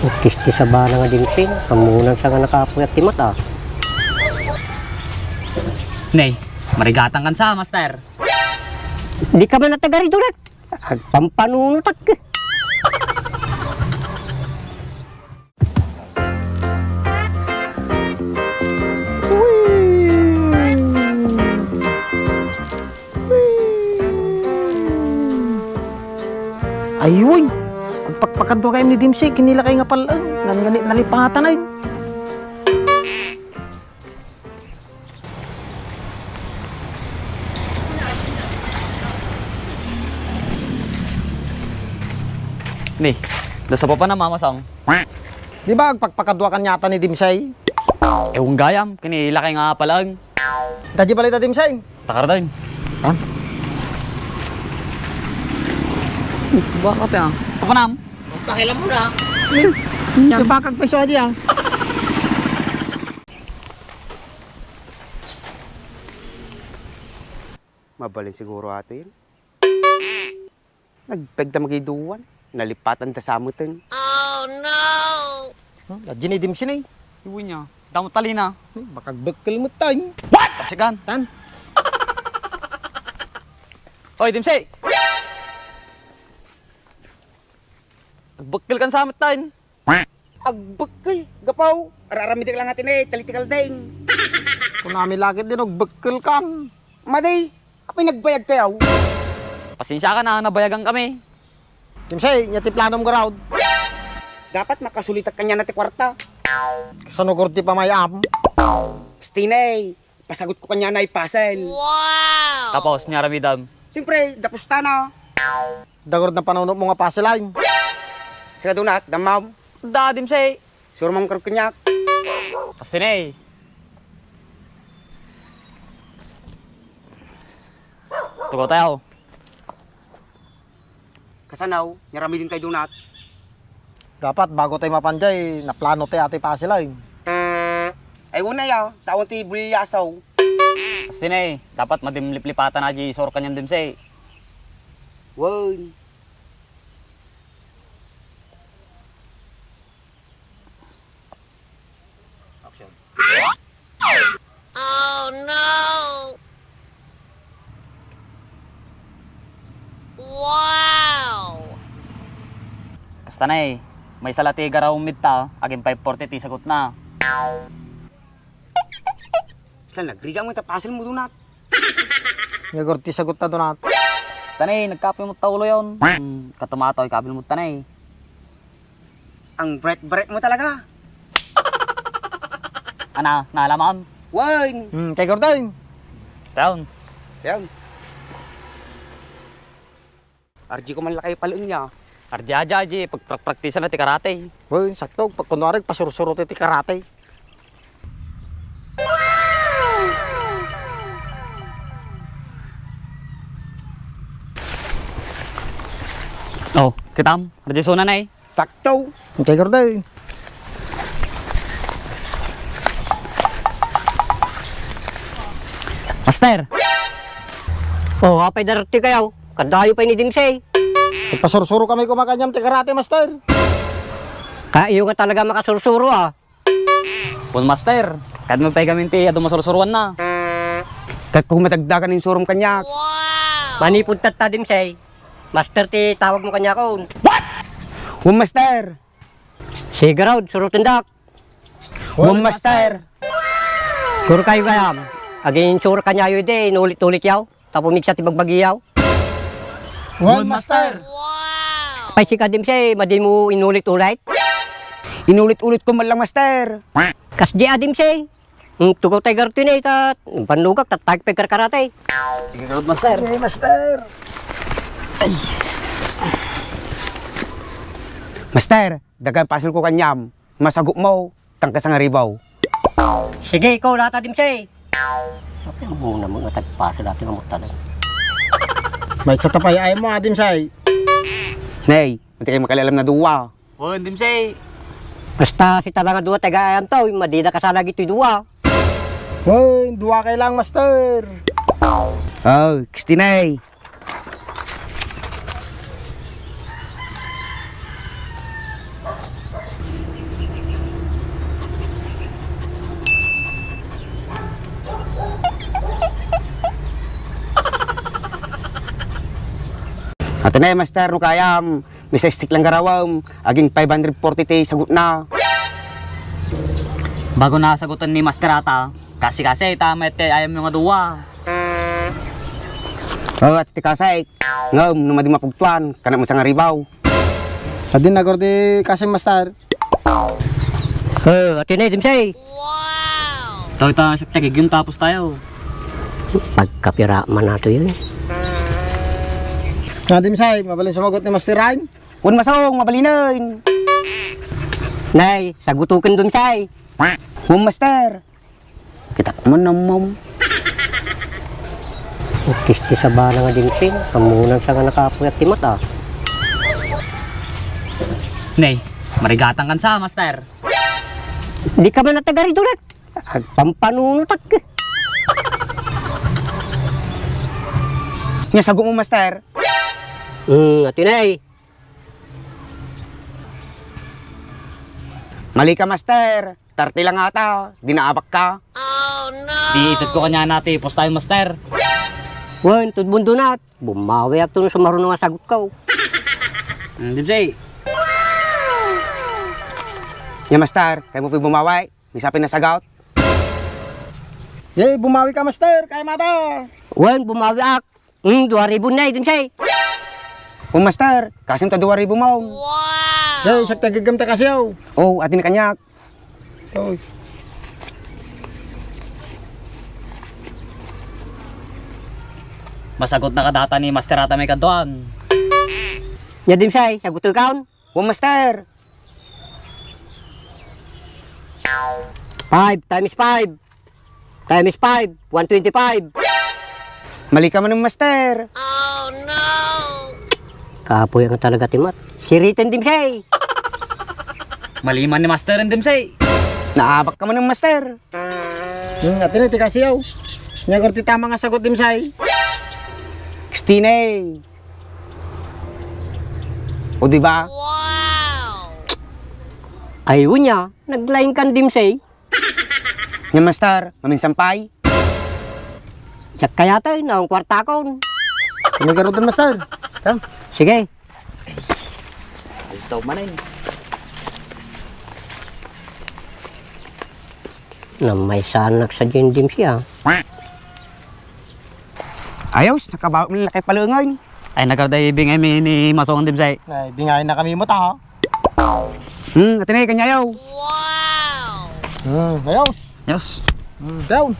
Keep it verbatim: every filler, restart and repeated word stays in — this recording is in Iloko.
Kisti sabana nga dimsing, ammonan sa nga nakapuyat ti mata. Nay, marigatan kan sa, master. Di ka man natagari, Donat. Agpampanunotak. Ayuy! Agpakpakadua kayam ni Dimsey, kinilakay nga pal-, ngan-, ngani nalipatan ay. Ni, da sa papa na, Mama Sang. Di ba agpakpakadua kaniata ni Dimsey? Ewan gayam, kinilakay nga palaeng. Dadya balay ta, Dimsey? Takar tayo. Ha? Bakit yan? Papanam? Pakialam mo na. Yan. Nabakag pa siya diyan. Mabalin siguro ato yan. Nagpegda magiduan. Nalipatan da sa meten. Oh, no! Hmm, adjin ni Dimsey, eh. Iwan niya. Damo talina. Hmm, baka bekkel mo tayo. What? Pasigan. Tan? Oy, Dimsey! Bekkel kan sa meten. Agbekkel, gapaw. Ar-aramidek lang atin eh, talitikal deng. Kunami lakit din, agbekkel kan. Madi, apay nagbayag kayaw? Pasensya ka na, nabayagan kami. Dimsey, nya ti planom garud? Dapat makasulitak kaniana ti kuarta. Kasano garud ti pamayam? Stinay, pasagot ko kaniana ay puzzle. Wow! Tapos, nya aramidam? Siyempre, dapos tana. Dagurod na panunot mo nga puzzle ay. Sika Donat, damam. Da, Dimsey. Surumam karud kaniak. Pastinay. Tugaw tayo. Kasanaw, nyaramidin kay Donat. Dapat bago tayo mapanjay, naplano tayo ati puzzle ay. Ay, una ya, taon ti buliyasaw. Pastinay, dapat madim liplipatan na di sur kanian Dimsey. Wen. Action. Oh, no! Wow! Kasta na eh. Maysa la ti garaw mitta, agin five forty ti sagutna. Saan nagriga mo ita puzzle mo, Donat? Yagor ti sagutna, Donat. Kasta na eh, nagkape mo ta ulo yon. Hmm, katumatoy, kabil mo ta na eh. Ang bright-bright mo talaga. Ana, nalaman? Wen! Hmm, kay Gordon. Down. Down. Arji ko man lakay palaen niya. Arji, arji, arji, pagpraktisan na ti karate. Wen, sakto, pag kunwari, pasursuro ti, ti karate. Oh, kitam, arji suna na eh. Sakto. Antay, Gorday. Master! Oh, apay darti kayo? Kadayo pay ni Dimsey. Ipasursuro kami kumakanyam ti karate, Master. Kayo nga talaga makasursuro, ah. Pun, Master. Kad mo pay gamin ti adu masursuruan na. Ket kung matagdakan insurom kaniak. Manipud tatta, Dimsey. Master ti tawag mo kaniakon. What? Wen, Master. Sige, Rod, surutendak. Wen, Master. Sure kayo gayam. Agin-insure kaniayo idi, inulit-ulit yaw. Tapos migsa ti bagbagiyaw. Wen, Master. Pay sika, Dimsey, madi mo inulit-ulit? Inulit-ulit ko man lang, Master. Kasdi a, Dimsey. Hmm, tugaw tayo garto ini, ta bannogak, tattag pay karkarate. Sige, Master. Sige, Master. Ay. Master, dagan pasil ko kanyam. Masagup mo, tangka sangaribaw. Sige, ikaw, lata, Dimsey. Sabi mo na mga tagpasa dati nga mutalan. May sa tapay ay mo, Dimsey. Nay, hindi kayo makalalam na duwa. Wen, Dimsey. Basta si talaga duwa taga ayan to, madida kasala gito'y duwa. Wen, duwa kay lang, Master. Oh, Christine. Ita ne, master, no kayam, misa stick lang garawem, aging five hundred forty ti sagutna. Bago na sagutan ni master ata, kasi-kasi, tama iti ayam nga dua. Oo, ati ti kasay. Ngem, no madi mapugtuan, kana mo sa nga ribaw. Adin nagor ti kasay, master. Eh, ati ne, Dimsay. Tayo ta, sa tagigim tapos tayo. Pagkapira man nato yun. Nga, Dimsay, mabalin sumagot ni Master Ryan? Wen, Masong, mabalinen. Nay, sagutuken, Dimsay. Wen, master. Kitak man, namam. Kisti sabana nga Dimsay, amunan sa nga nakapuyat ti mata. Nay, marigatan kan sa, master. Di ka man natagari, Donat. Agpampanunotak. Nya, sago mo, master. Hmm, ati ne. Mali ka, master. Tarti lang ata. Di naabak ka. Iited ko kanya na ti pos tayo, master. Wen, tudbon, Donat. Bumawiak to no sumaruno nga sagot ka, oh. Hmm, Dimsay. Nya, master, kaymo pay bumawi? Misa pay nasagot. Yay, bumawi ka, master. Kayam ata. Wen, bumawiak. Hmm, dua ribu ne, Dimsay. Oh, master, kasim ta dua ribu mo. Yay, sa tagigim ta kasi, oh. Oh, ati ne kaniak. Oy. Masagot na kadata ni master ata may kaduan. Nya, Dimsay, saguto kaon? Wen, master. Five times five times five, one twenty-five. Mali ka man, master. Kapoy nga talaga ti mat. Siriten, Dimsay. Mali man ni master, Dimsay. Naabak ka man, master. Hmm, ati ne, ti kasiyaw. Nya, agor ti tama nga sagot, Dimsay. Kisti ne. O, di ba? Ay, unya, naglaing kan, Dimsay. Nya, master, maminsan pay. Diak kayat, eh, naung kuartakon. Kami garuden, master. Tam. Sige. Aldaw man, eh. Namaysanak sa Dimsay, ah. Ayos, nakabawi man la kay palengen. Ay, nagarday bingay mi ni Masong, Dimsay. Ay, bingay na kami mo ta, ha? Hmm, ati ne, kanya ayaw. Hmm, ayos. Yes. Hmm, down.